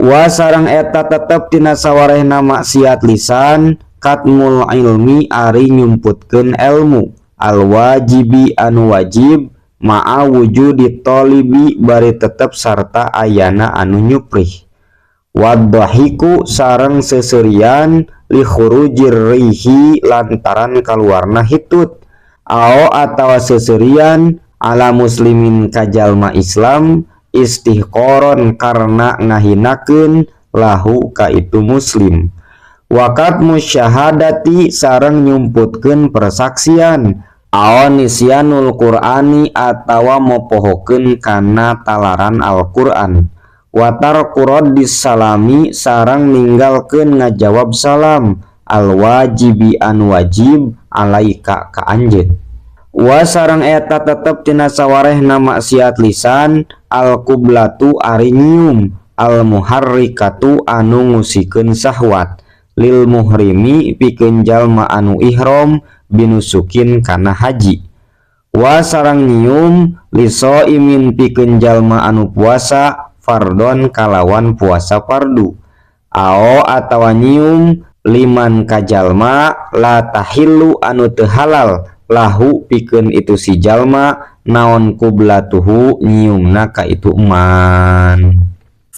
Wa sareng eta tetep tina sawarehna maksiat lisan katmul ilmi ari nyumputkeun elmu al wajibi anu wajib ma'a wujudi tolibi bari tetep sarta ayana anu nyuprih wadhahiku sareng seuseurian li khurujir rihi lantaran kaluarna hitut ao atawa seuseurian ala muslimin ka jalma Islam istihqaron karena ngahinakeun lahu ka itu muslim wa katmu syahadati sareng nyumputkeun persaksian ao nisyanul Qur'ani atawa mopohokeun kana talaran Al-Qur'an wa tarku raddis salami sareng ninggalkeun ngajawab salam al wajibi anu wajib alaika ka anjeun. Wa sareng eta tetep tina sawarehna maksiat lisan al qublatu ari nyium al muharrikatu anu ngusikeun sahwat lil muhrimi pikeun jalma anu ihram binusukin kana haji wa sareng nyium lisaimin pikeun jalma anu puasa fardon kalawan puasa fardu ao atawa nyium liman ka jalma la tahillu anu teu halal lahu pikeun itu si jalma naon qublatuhu nyiumna ka itu eman.